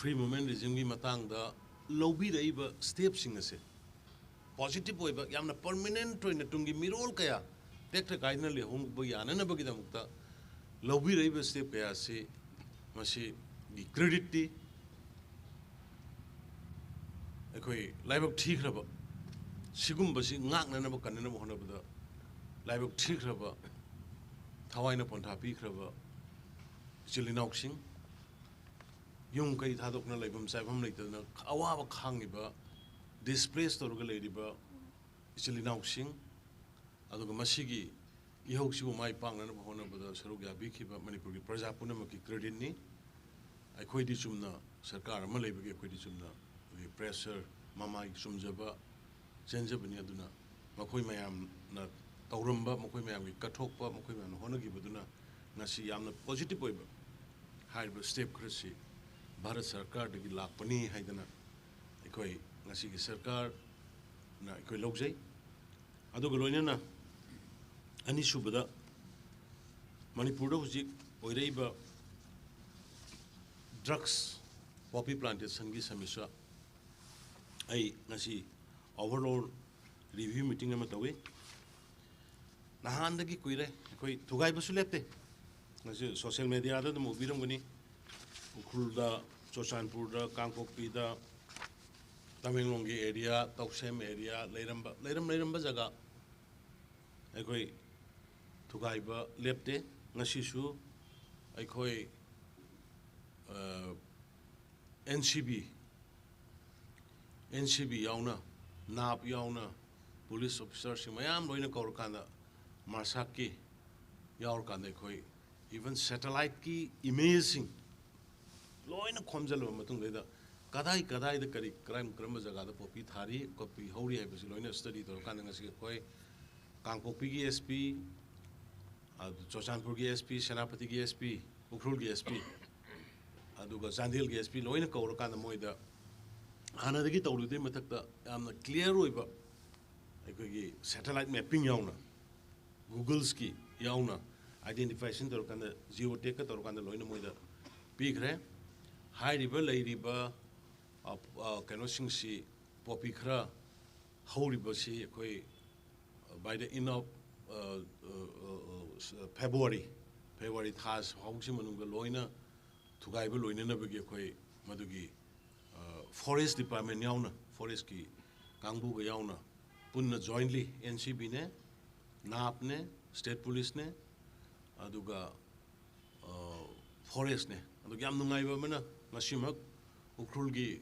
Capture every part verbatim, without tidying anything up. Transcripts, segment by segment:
Free Movement Regimeꯒꯤ ꯃꯇꯥꯡꯗ ꯂꯧꯕꯤꯔꯛꯏꯕ ꯁ꯭ꯇꯦꯞꯁꯤꯡ ꯑꯁꯦ positive ꯑꯣꯏꯕ, ꯌꯥꯝꯅ ꯄꯔꯃꯅꯦꯟꯠ ꯑꯣꯏꯅ ꯇꯨꯡꯒꯤ ꯃꯤꯔꯣꯜ ꯀꯌꯥ ꯇꯦꯛꯇ ꯀꯥꯏꯗꯅ ꯂꯩꯍꯧꯕ ꯌꯥꯅꯅꯕꯒꯤꯗꯃꯛꯇ ꯂꯧꯕꯤꯔꯛꯏꯕ ꯁ꯭ꯇꯦꯞ ꯀꯌꯥ ꯑꯁꯤ, ꯃꯁꯤꯒꯤ ꯀ꯭ꯔꯦꯗꯤꯠꯇꯤ ꯑꯩꯈꯣꯏ ꯂꯥꯏꯕꯛ ꯊꯤꯈ꯭ꯔꯕ, ꯁꯤꯒꯨꯝꯕꯁꯤ ꯉꯥꯛꯅꯅꯕ, ꯀꯟꯅꯅꯕ ꯍꯣꯠꯅꯕꯗ ꯂꯥꯏꯕꯛ ꯊꯤꯈ꯭ꯔꯕ, ꯊꯋꯥꯏꯅ ꯄꯣꯟꯊꯥ ꯄꯤꯈ꯭ꯔꯕ ꯏꯆꯤꯜ ꯏꯅꯥꯎꯁꯤꯡ, ꯌꯨꯝ ꯀꯩ ꯊꯥꯗꯣꯛꯅ ꯂꯩꯐꯝ ꯆꯥꯐꯝ ꯂꯩꯇꯗꯅ ꯑꯋꯥꯕ ꯈꯥꯡꯉꯤꯕ, ꯗꯤꯁꯄ꯭ꯂꯦꯁ ꯇꯧꯔꯒ ꯂꯩꯔꯤꯕ ꯏꯆꯤꯜ ꯏꯅꯥꯎꯁꯤꯡ, ꯑꯗꯨꯒ ꯃꯁꯤꯒꯤ ꯏꯍꯧꯁꯤꯕꯨ ꯃꯥꯏ ꯄꯥꯛꯅꯅꯕ ꯍꯣꯠꯅꯕꯗ ꯁꯔꯨꯛ ꯌꯥꯕꯤꯈꯤꯕ ꯃꯅꯤꯄꯨꯔꯒꯤ ꯄ꯭ꯔꯖꯥ ꯄꯨꯝꯅꯃꯛꯀꯤ ꯀ꯭ꯔꯦꯗꯤꯠꯅꯤ꯫ ꯑꯩꯈꯣꯏꯗꯤ ꯆꯨꯝꯅ ꯁꯔꯀꯥꯔ ꯑꯃ ꯂꯩꯕꯒꯤ ꯑꯩꯈꯣꯏꯗꯤ ꯆꯨꯝꯅ ꯑꯩꯈꯣꯏꯒꯤ ꯄ꯭ꯔꯦꯁꯔ ꯃꯃꯥꯏ ꯆꯨꯝꯖꯕ ꯆꯦꯟꯖꯕꯅꯤ꯫ ꯑꯗꯨꯅ ꯃꯈꯣꯏ ꯃꯌꯥꯝꯅ ꯇꯧꯔꯝꯕ, ꯃꯈꯣꯏ ꯃꯌꯥꯝꯒꯤ ꯀꯠꯊꯣꯛꯄ, ꯃꯈꯣꯏ ꯃꯌꯥꯝꯅ ꯍꯣꯠꯅꯈꯤꯕꯗꯨꯅ ꯉꯁꯤ ꯌꯥꯝꯅ ꯄꯣꯖꯤꯇꯤꯚ ꯑꯣꯏꯕ ꯍꯥꯏꯔꯤꯕ ꯁ꯭ꯇꯦꯞ ꯈꯔꯁꯤ ꯚꯥꯔꯠ ꯁꯔꯀꯥꯔꯗꯒꯤ ꯂꯥꯛꯄꯅꯤ ꯍꯥꯏꯗꯅ ꯑꯩꯈꯣꯏ ꯉꯁꯤꯒꯤ ꯁꯔꯀꯥꯔꯅ ꯑꯩꯈꯣꯏ ꯂꯧꯖꯩ꯫ ꯑꯗꯨꯒ ꯂꯣꯏꯅꯅ ꯑꯅꯤꯁꯨꯕꯗ ꯃꯅꯤꯄꯨꯔꯗ ꯍꯧꯖꯤꯛ ꯑꯣꯏꯔꯛꯏꯕ ꯗ꯭ꯔꯒꯁ ꯄꯣꯄꯤ ꯄ꯭ꯂꯥꯟꯇꯦꯁꯟꯒꯤ ꯁꯃꯁ꯭ꯌꯥ ꯑꯩ ꯉꯁꯤ ꯑꯣꯚꯔꯑꯣꯜ ꯔꯤꯚ꯭ꯌꯨ ꯃꯤꯇꯤꯡ ꯑꯃ ꯇꯧꯏ꯫ ꯅꯍꯥꯟꯗꯒꯤ ꯀꯨꯏꯔꯦ, ꯑꯩꯈꯣꯏ ꯊꯨꯒꯥꯏꯕꯁꯨ ꯂꯦꯞꯇꯦ꯫ ꯉꯁꯤ ꯁꯣꯁꯤꯌꯦꯜ ꯃꯦꯗꯤꯌꯥꯗ ꯑꯗꯨꯝ ꯎꯕꯤꯔꯝꯒꯅꯤ, ꯎꯈ꯭ꯔꯨꯜꯗ, ꯆꯨꯔꯆꯥꯟꯄꯨꯔꯗ, ꯀꯥꯡꯄꯣꯛꯄꯤꯗ, ꯇꯃꯦꯡꯂꯣꯡꯒꯤ ꯑꯦꯔꯤꯌꯥ, ꯇꯧꯁꯦꯝ ꯑꯦꯔꯤꯌꯥ, ꯂꯩꯔꯝꯕ, ꯂꯩꯔꯝ ꯂꯩꯔꯝꯕ ꯖꯒꯥ ꯑꯩꯈꯣꯏ ꯊꯨꯒꯥꯏꯕ ꯂꯦꯞꯇꯦ꯫ ꯉꯁꯤꯁꯨ ꯑꯩꯈꯣꯏ N C B, N C B ꯌꯥꯎꯅ, ꯅꯥꯞ ꯌꯥꯎꯅ, ꯄꯨꯂꯤꯁ ꯑꯣꯐꯤꯁꯥꯔꯁꯤꯡ ꯃꯌꯥꯝ ꯂꯣꯏꯅ ꯀꯧꯔꯀꯥꯟꯗ, ꯃꯥꯔꯁꯥꯛꯀꯤ ꯌꯥꯎꯔꯀꯥꯟꯗ ꯑꯩꯈꯣꯏ ꯏꯚꯟ ꯁꯦꯇꯦꯂꯥꯏꯠꯀꯤ ꯏꯃꯦꯖꯁꯤꯡ ꯂꯣꯏꯅ ꯈꯣꯝꯖꯤꯜꯂꯕ ꯃꯇꯨꯡꯗꯩꯗ ꯀꯗꯥꯏ ꯀꯗꯥꯏꯗ ꯀꯔꯤ, ꯀꯔꯝ ꯀꯔꯝꯕ ꯖꯒꯥꯗ ꯄꯣꯄꯤ ꯊꯥꯔꯤ, ꯄꯣꯄꯤ ꯍꯧꯔꯤ ꯍꯥꯏꯕꯁꯤ ꯂꯣꯏꯅ ꯁ꯭ꯇꯗꯤ ꯇꯧꯔꯀꯥꯟꯗ ꯉꯁꯤ ꯑꯩꯈꯣꯏ ꯀꯥꯡꯄꯣꯛꯄꯤꯒꯤ ꯑꯦꯁ ꯄꯤ, ꯑꯗꯨ ꯆꯨꯔꯆꯥꯟꯄꯨꯔꯒꯤ ꯑꯦꯁ ꯄꯤ, ꯁꯦꯅꯥꯄꯇꯤꯒꯤ ꯑꯦꯁ ꯄꯤ, ꯎꯈ꯭ꯔꯨꯜꯒꯤ ꯑꯦꯁ ꯄꯤ, ꯑꯗꯨꯒ ꯆꯥꯟꯗꯦꯜꯒꯤ ꯑꯦꯁ ꯄꯤ ꯂꯣꯏꯅ ꯀꯧꯔꯀꯥꯟꯗ ꯃꯣꯏꯗ ꯍꯥꯟꯅꯗꯒꯤ ꯇꯧꯔꯨꯕꯗꯩ ꯃꯊꯛꯇ ꯌꯥꯝꯅ ꯀ꯭ꯂꯤꯌꯥꯔ ꯑꯣꯏꯕ ꯑꯩꯈꯣꯏꯒꯤ ꯁꯦꯇꯦꯂꯥꯏꯠ ꯃꯦꯞꯄꯤꯡ ꯌꯥꯎꯅ, ꯒꯨꯒꯜꯁꯀꯤ ꯌꯥꯎꯅ ꯑꯥꯏꯗꯦꯟꯇꯤꯐꯤꯀꯦꯁꯟ ꯇꯧꯔꯀꯥꯟꯗ, ꯖꯤꯑꯣ ꯇꯦꯛꯀ ꯇꯧꯔꯀꯥꯟꯗ ꯂꯣꯏꯅ ꯃꯣꯏꯗ ꯄꯤꯈ꯭ꯔꯦ꯫ ꯍꯥꯏꯔꯤꯕ ꯂꯩꯔꯤꯕ, ꯑ, ꯑ, ꯀꯩꯅꯣꯁꯤꯡꯁꯤ, ꯄꯣꯄꯤ ꯈꯔ ꯍꯧꯔꯤꯕꯁꯤ ꯑꯩꯈꯣꯏ by the end of, ꯑ, ꯑ, ꯑ, ꯑ, February, February ꯊꯥ ꯐꯥꯎꯕꯁꯤ ꯃꯅꯨꯡꯗ ꯂꯣꯏꯅ ꯊꯨꯒꯥꯏꯕ ꯂꯣꯏꯅꯅꯕꯒꯤ ꯑꯩꯈꯣꯏ ꯃꯗꯨꯒꯤ, ꯑ, forest department ꯌꯥꯎꯅ, forestꯀꯤ ꯀꯥꯡꯕꯨꯒ ꯌꯥꯎꯅ ꯄꯨꯟꯅ jointly N C Bꯅꯦ, NAPꯅꯦ, state policeꯅꯦ, ꯑꯗꯨꯒ, ꯑ, forestꯅꯦ꯫ ꯑꯗꯨꯒ ꯌꯥꯝ ꯅꯨꯡꯉꯥꯏꯕ ꯑꯃꯅ, ꯉꯁꯤꯃꯛ ꯎꯈ꯭ꯔꯨꯜꯒꯤ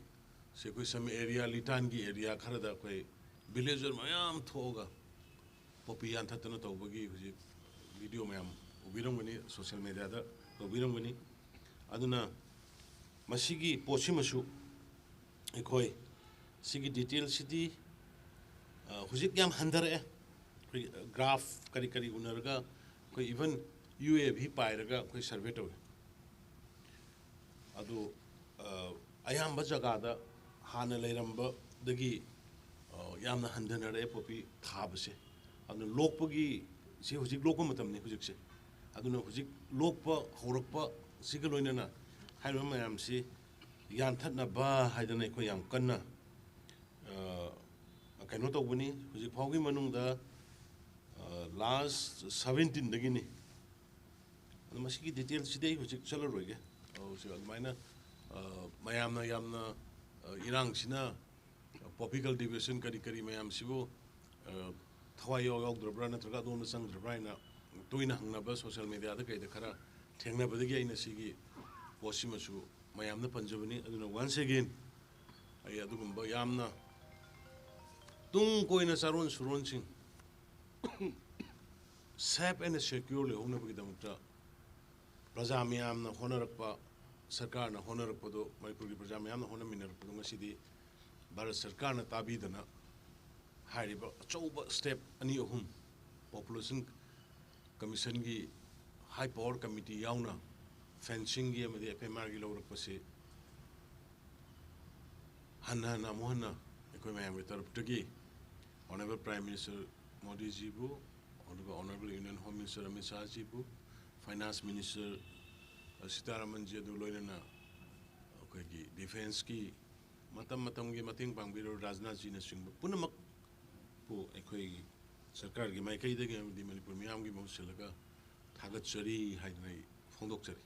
ꯁꯤ ꯑꯩꯈꯣꯏ some area, ꯂꯤꯇꯥꯟꯒꯤ area ꯈꯔꯗ ꯑꯩꯈꯣꯏ villager ꯃꯌꯥꯝ ꯊꯣꯛꯑꯒ ꯄꯣꯄꯤ ꯌꯥꯟꯊꯠꯇꯅ ꯇꯧꯕꯒꯤ ꯍꯧꯖꯤꯛ video ꯃꯌꯥꯝ ꯎꯕꯤꯔꯝꯒꯅꯤ, social mediaꯗ ꯇꯧꯕꯤꯔꯝꯒꯅꯤ꯫ ꯑꯗꯨꯅ ꯃꯁꯤꯒꯤ ꯄꯣꯠꯁꯤꯃꯁꯨ ꯑꯩꯈꯣꯏ ꯁꯤꯒꯤ detailꯁꯤꯗꯤ, ꯑ, ꯍꯧꯖꯤꯛ ꯌꯥꯝ ꯍꯟꯊꯔꯛꯑꯦ꯫ ꯑꯩꯈꯣꯏ graph ꯀꯔꯤ ꯀꯔꯤ ꯎꯅꯔꯒ ꯑꯩꯈꯣꯏ even U A V ꯄꯥꯏꯔꯒ ꯑꯩꯈꯣꯏ survey ꯇꯧꯋꯤ꯫ ꯑꯗꯨ, ꯑ, ꯑꯌꯥꯝꯕ ꯖꯒꯥꯗ ꯍꯥꯟꯅ ꯂꯩꯔꯝꯕꯗꯒꯤ, ꯑ, ꯌꯥꯝꯅ ꯍꯟꯊꯅꯔꯛꯑꯦ ꯄꯣꯄꯤ ꯊꯥꯕꯁꯦ꯫ ꯑꯗꯨꯅ ꯂꯣꯛꯄꯒꯤ, ꯁꯤ ꯍꯧꯖꯤꯛ ꯂꯣꯛꯄ ꯃꯇꯝꯅꯤ ꯍꯧꯖꯤꯛꯁꯦ꯫ ꯑꯗꯨꯅ ꯍꯧꯖꯤꯛ ꯂꯣꯛꯄ ꯍꯧꯔꯛꯄꯁꯤꯒ ꯂꯣꯏꯅꯅ ꯍꯥꯏꯔꯤꯕ ꯃꯌꯥꯝꯁꯤ ꯌꯥꯟꯊꯠꯅꯕ ꯍꯥꯏꯗꯅ ꯑꯩꯈꯣꯏ ꯌꯥꯝ ꯀꯟꯅ, ꯑ, ꯀꯩꯅꯣ ꯇꯧꯕꯅꯤ꯫ ꯍꯧꯖꯤꯛ ꯐꯥꯎꯒꯤ ꯃꯅꯨꯡꯗ, ꯑ, last seventeenꯗꯒꯤꯅꯤ꯫ ꯑꯗꯣ ꯃꯁꯤꯒꯤ detailꯁꯤꯗꯤ ꯑꯩ ꯍꯧꯖꯤꯛ ꯆꯠꯂꯔꯣꯏꯒꯦ꯫ ꯑꯗꯨꯁꯨ ꯑꯗꯨꯃꯥꯏꯅ, ꯑ, ꯃꯌꯥꯝꯅ ꯌꯥꯝꯅ, ꯑ, ꯏꯔꯥꯡꯁꯤꯅ, ꯑ, poppy cultivation ꯀꯔꯤ ꯀꯔꯤ ꯃꯌꯥꯝꯁꯤꯕꯨ, ꯑ, ꯊꯋꯥꯏ ꯌꯥꯎ-, ꯌꯥꯎꯗ꯭ꯔꯕ꯭ꯔꯥ ꯅꯠꯇ꯭ꯔꯒ ꯑꯗꯣꯝꯗ ꯆꯪꯗ꯭ꯔꯕ꯭ꯔꯥ ꯍꯥꯏꯅ ꯇꯣꯏꯅ ꯍꯪꯅꯕ social mediaꯗ ꯀꯩꯗ ꯈꯔ ꯊꯦꯡꯅꯕꯗꯒꯤ ꯑꯩꯅ ꯁꯤꯒꯤ ꯄꯣꯠꯁꯤꯃꯁꯨ ꯃꯌꯥꯝꯗ ꯄꯟꯖꯕꯅꯤ꯫ ꯑꯗꯨꯅ once again ꯑꯩ ꯑꯗꯨꯒꯨꯝꯕ ꯌꯥꯝꯅ ꯇꯨꯡ ꯀꯣꯏꯅ ꯆꯥꯔꯣꯟ ꯁꯨꯔꯣꯟꯁꯤꯡ safe and secure ꯂꯩꯍꯧꯅꯕꯒꯤꯗꯃꯛꯇ ꯄ꯭ꯔꯖꯥ ꯃꯌꯥꯝꯅ ꯍꯣꯠꯅꯔꯛꯄ, ꯁꯔꯀꯥꯔꯅ ꯍꯣꯠꯅꯔꯛꯄꯗꯣ, ꯃꯅꯤꯄꯨꯔꯒꯤ ꯄ꯭ꯔꯖꯥ ꯃꯌꯥꯝꯅ ꯍꯣꯠꯅꯃꯤꯟꯅꯔꯛꯄꯗꯣ ꯉꯁꯤꯗꯤ ꯚꯥꯔꯠ ꯁꯔꯀꯥꯔꯅ ꯇꯥꯕꯤꯗꯅ ꯍꯥꯏꯔꯤꯕ ꯑꯆꯧꯕ step ꯑꯅꯤ ꯑꯍꯨꯝ, Population Commissionꯒꯤ high power committee ꯌꯥꯎꯅ fencingꯒꯤ ꯑꯃꯗꯤ F M Rꯒꯤ ꯂꯧꯔꯛꯄꯁꯤ ꯍꯟꯅ ꯍꯟꯅ ꯑꯃꯨꯛ ꯍꯟꯅ ꯑꯩꯈꯣꯏ ꯃꯌꯥꯝꯒꯤ ꯇꯔꯞꯇꯒꯤ Honourable Prime Minister ꯃꯣꯗꯤꯖꯤꯕꯨ, ꯑꯗꯨꯒ Honourable Union Home Minister Amit ꯁꯥꯍꯖꯤꯕꯨ, Finance Minister ꯁꯤꯇꯥꯔꯥꯃꯟꯖꯤ ꯑꯗꯨ ꯂꯣꯏꯅꯅ ꯗꯤꯐꯦꯟꯁꯀꯤ ꯃꯇꯝ ꯃꯇꯝꯒꯤ ꯃꯇꯦꯡ ꯄꯥꯡꯕꯤꯔꯕ ꯔꯥꯖꯅꯥꯊꯖꯤꯅꯆꯤꯡꯕ ꯄꯨꯝꯅꯃꯛꯄꯨ ꯑꯩꯈꯣꯏꯒꯤ ꯁꯔꯀꯥꯔꯒꯤ ꯃꯥꯏꯀꯩꯗꯒꯤ ꯑꯃꯗꯤ ꯃꯅꯤꯄꯨꯔ ꯃꯤꯌꯥꯝꯒꯤ ꯃꯍꯨꯠ ꯁꯤꯜꯂꯒ ꯊꯥꯒꯠꯆꯔꯤ ꯍꯥꯏꯗꯅ ꯑꯩ ꯐꯣꯡꯗꯣꯛꯆꯔꯤ꯫